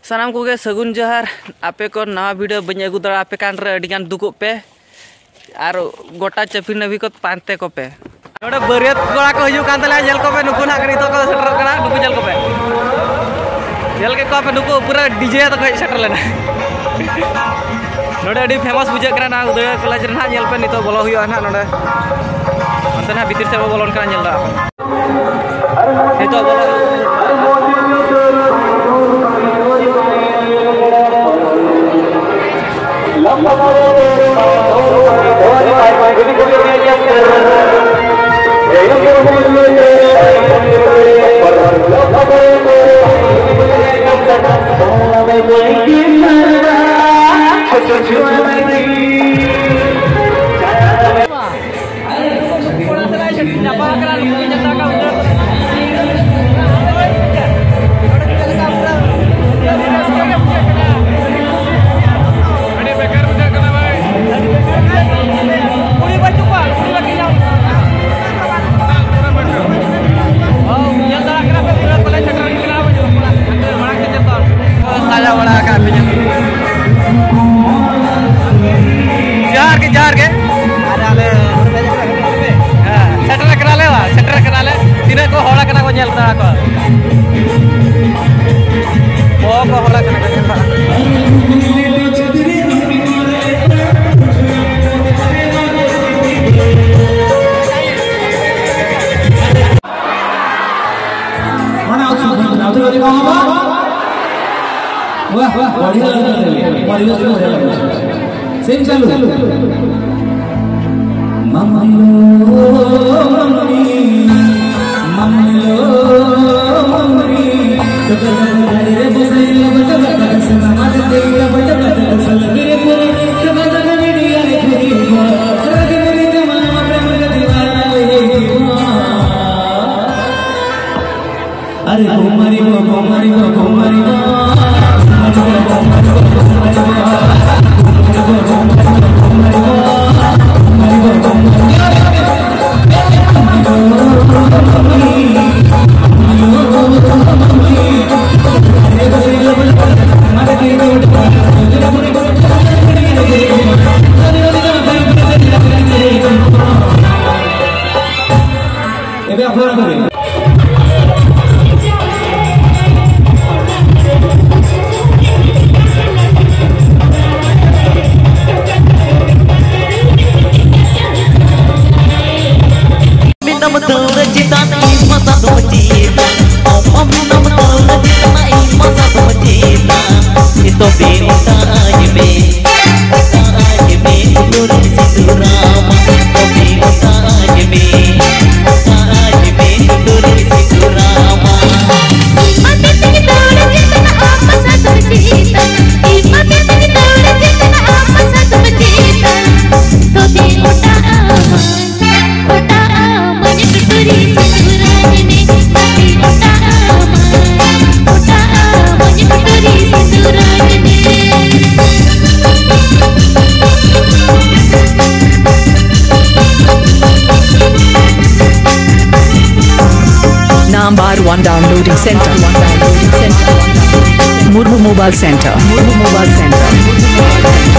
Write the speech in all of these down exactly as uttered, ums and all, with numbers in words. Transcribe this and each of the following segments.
ᱥᱟᱱᱟᱢ ᱠᱚᱜᱮ ᱥᱟᱹᱜᱩᱱ ᱡᱚᱦᱟᱨ᱾ ᱟᱯᱮ ᱠᱚ ᱱᱟᱣᱟ ᱵᱷᱤᱰᱤᱭᱳ ᱵᱟᱹᱧ ᱟᱹᱜᱩ ᱫᱟᱲᱮ ᱟᱯᱮ ᱠᱟᱱ ᱨᱮ ᱟᱹᱰᱤ ᱜᱟᱱ ᱫᱩᱠᱚᱜ ᱯᱮ ᱟᱨ ᱜᱚᱴᱟ ᱪᱟᱹᱯᱤ ᱱᱟᱹᱵᱷᱤ ᱠᱚ ᱯᱟᱱᱛᱮ ᱠᱚᱯᱮ᱾ ᱱᱚᱰᱮ ᱵᱟᱹᱨᱭᱟᱹᱛ ᱠᱚᱲᱟ ᱠᱚ ᱦᱤᱡᱩᱜ ᱠᱟᱱ ᱛᱟᱞᱮᱭᱟ, ᱧᱮᱞ ᱠᱚᱯᱮ, ᱱᱩᱠᱩ ᱱᱟᱦᱟᱜ ᱱᱤᱛᱚᱜ ᱠᱚ ᱥᱮᱴᱮᱨᱚᱜ ᱠᱟᱱᱟ, ᱱᱩᱠᱩ ᱧᱮᱞ ᱠᱚᱯᱮ, ᱧᱮᱞ ᱠᱮᱫ ᱠᱚᱣᱟ ᱯᱮ, ᱱᱩᱠᱩ ᱯᱩᱨᱟᱹ ᱰᱤᱡᱮ ᱟᱛᱮ ᱠᱚ ᱦᱮᱡ ᱥᱮᱴᱮᱨ ᱞᱮᱱᱟ᱾ ᱱᱚᱰᱮ ᱟᱹᱰᱤ ᱯᱷᱮᱢᱟᱥ ᱵᱩᱡᱷᱟᱹᱜ ᱠᱟᱱᱟ ᱱᱚᱣᱟ ᱩᱫᱟᱹᱭ ᱠᱚᱞᱮᱡᱽ ᱨᱮ ᱱᱟᱦᱟᱜ, ᱧᱮᱞ ᱯᱮ, ᱱᱤᱛᱚᱜ ᱵᱚᱞᱚ ᱦᱩᱭᱩᱜᱼᱟ ᱱᱟᱦᱟᱜ ᱱᱚᱰᱮ, ᱚᱱᱛᱮ ᱱᱟᱦᱟᱜ ᱵᱷᱤᱛᱤᱨ ᱥᱮᱫ ᱵᱚ ᱵᱚᱞᱚᱱ ᱠᱟᱱᱟ, ᱧᱮᱞ ᱫᱟᱲᱮᱭᱟᱜ ᱠᱟᱱᱟ᱾ ᱱᱤᱛᱚᱜ ᱵᱚᱞᱚ ᱠᱚᱲᱟ ᱥᱟᱞᱟᱜ ᱧᱟᱯᱟᱢ ᱟᱠᱟᱱᱟ, ᱱᱩᱠᱩ ᱧᱟᱯᱟᱢ ᱟᱠᱟᱱᱟ, ᱩᱱᱠᱩ ᱱᱚᱰᱮ ᱪᱮᱫ ᱞᱮᱠᱟ ᱯᱩᱨᱟᱹ ᱟᱹᱰᱤ ᱨᱟᱹᱥᱠᱟᱹ ᱜᱮ ᱵᱩᱡᱷᱟᱹᱜ ᱠᱟᱱᱟ᱾ ᱟᱹᱰᱤ ᱵᱮᱠᱟᱨ ᱵᱩᱡᱷᱟᱹᱜ ᱠᱟᱱᱟ ᱵᱷᱟᱭ᱾ ᱠᱩᱲᱤ ᱵᱟᱹᱪᱩᱜ ᱠᱚᱣᱟ, ᱠᱩᱲᱤ ᱵᱟᱹᱠᱤ ᱧᱟᱢ᱾ ᱚ, ᱧᱮᱞ ᱫᱟᱲᱮᱭᱟᱜ ᱠᱟᱱᱟ ᱯᱮ, ᱯᱩᱨᱟᱹ ᱠᱚᱞᱮᱡᱽ ᱥᱮᱴᱮᱨ ᱦᱩᱭ ᱠᱟᱱᱟ, ᱢᱟᱲᱟᱝ ᱥᱮᱫ ᱡᱚᱛᱚ᱾ ᱥᱟᱡᱟᱣ ᱵᱟᱲᱟ ᱟᱠᱟᱫ ᱯᱮ ᱧᱮᱞ᱾ ᱡᱚᱦᱟᱨ ᱜᱮ, ᱡᱚᱦᱟᱨ ᱜᱮ᱾ ᱟᱨ ᱟᱞᱮ ᱦᱮᱸ, ᱥᱮᱴᱮᱨ ᱠᱟᱱᱟᱞᱮ, ᱵᱟ, ᱥᱮᱴᱮᱨ ᱠᱟᱱᱟᱞᱮ᱾ ᱛᱤᱱᱟᱹᱜ ᱠᱚ ᱦᱚᱲ ᱠᱟᱱᱟ ᱠᱚ ᱧᱮᱞ ᱫᱟᱲᱟ ᱠᱚ᱾ ᱵᱚᱦᱚᱜ ᱠᱚ ᱦᱚᱲ ᱠᱟᱱᱟ ᱠᱚ ᱧᱮᱞ ᱫᱟᱲᱟ᱾ ᱚᱱᱟ ᱚᱠᱛᱚ ᱠᱷᱚᱱ ᱟᱹᱛᱩ ᱨᱮ ᱠᱚ ᱦᱚᱸ ᱵᱟᱝ᱾ ᱵᱟᱦ, ᱵᱟᱦ, ᱵᱟᱲᱤᱭᱟ ᱞᱟᱜᱟ ᱛᱮ, ᱵᱟᱲᱤᱭᱟ ᱞᱟᱜᱟ ᱛᱮ᱾ ᱥᱮᱢ ᱪᱟᱞᱩ᱾ ᱢᱟᱢᱤ ᱞᱳ, ᱢᱟᱢᱤ, ᱢᱟᱢᱤ ᱞᱳ, ᱢᱟᱢᱤ᱾ अरे घुमरी वो, घुमरी वो, घुमरी वो। Downloading center. Downloading center. Murmu Mobile Center. Murmu Mobile Center.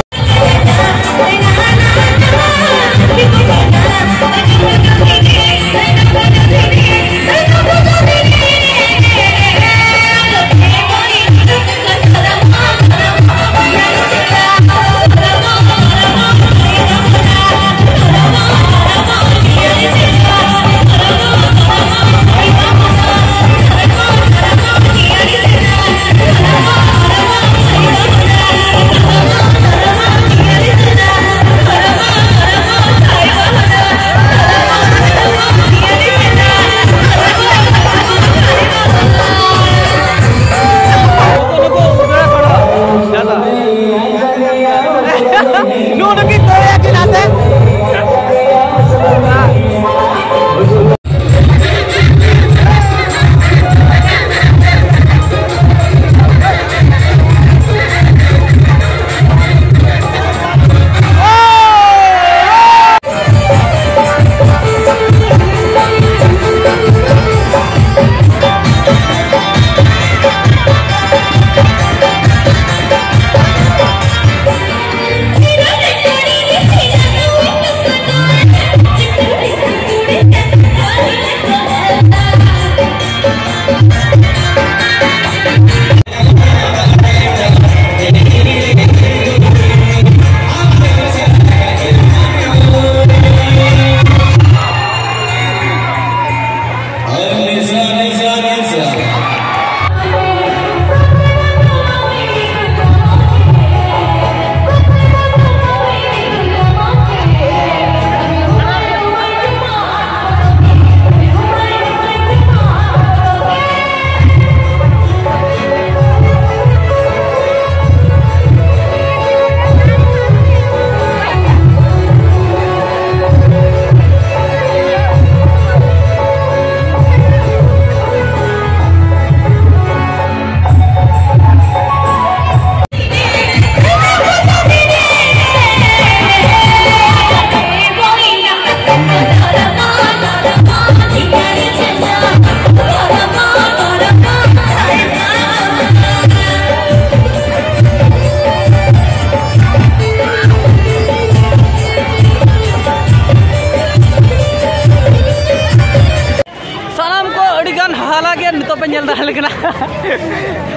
ᱠᱟᱱᱟ᱾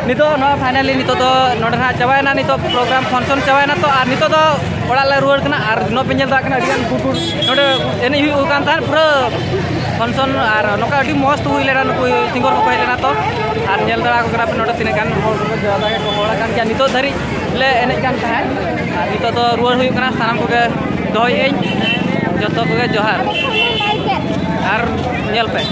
ᱱᱤᱛᱚᱜ ᱱᱚᱣᱟ finally ᱱᱤᱛᱚᱜ ᱫᱚ ᱱᱚᱰᱮ ᱱᱟᱦᱟᱜ ᱪᱟᱵᱟᱭᱮᱱᱟ, ᱱᱤᱛᱚᱜ program function ᱪᱟᱵᱟᱭᱮᱱᱟ ᱛᱚ, ᱟᱨ ᱱᱤᱛᱚᱜ ᱫᱚ ᱚᱲᱟᱜ ᱞᱮ ᱨᱩᱣᱟᱹᱲ ᱠᱟᱱᱟ᱾ ᱟᱨ ᱱᱚᱣᱟ ᱯᱮ ᱧᱮᱞ ᱫᱟᱲᱮᱭᱟᱜ ᱠᱟᱱᱟ ᱟᱹᱰᱤᱜᱟᱱ ᱜᱩᱰ ᱜᱩᱰ ᱱᱚᱰᱮ ᱮᱱᱮᱡ ᱦᱩᱭᱩᱜ ᱠᱟᱱ ᱛᱟᱦᱮᱸᱫ ᱯᱩᱨᱟᱹ function, ᱟᱨ ᱱᱚᱝᱠᱟ ᱟᱹᱰᱤ ᱢᱚᱡᱽ ᱦᱩᱭ ᱞᱮᱱᱟ, ᱱᱩᱠᱩ singer ᱠᱚᱠᱚ ᱦᱮᱡ ᱞᱮᱱᱟ ᱛᱚ᱾ ᱟᱨ ᱧᱮᱞ ᱫᱟᱲᱮ ᱟᱠᱚ ᱠᱟᱱᱟ ᱯᱮ ᱱᱚᱰᱮ ᱛᱤᱱᱟᱹᱜ ᱜᱟᱱ ᱦᱚᱲ ᱠᱚᱠᱚ ᱡᱟᱣᱨᱟ ᱠᱟᱱ ᱜᱮᱭᱟ᱾ ᱱᱤᱛᱚᱜ ᱫᱷᱟᱹᱨᱤᱡ ᱞᱮ ᱮᱱᱮᱡ ᱠᱟᱱ ᱛᱟᱦᱮᱸᱫ, ᱟᱨ ᱱᱤᱛᱚᱜ ᱫᱚ ᱨᱩᱣᱟᱹᱲ ᱦᱩᱭᱩᱜ ᱠᱟᱱᱟ᱾ ᱥᱟᱱᱟᱢ ᱠᱚᱜᱮ ᱫᱚᱦᱚᱭᱮᱫ ᱟᱹᱧ, ᱡᱚᱛᱚ ᱠᱚᱜᱮ ᱡᱚᱦᱟᱨ, ᱟᱨ ᱧᱮᱞ ᱯᱮ᱾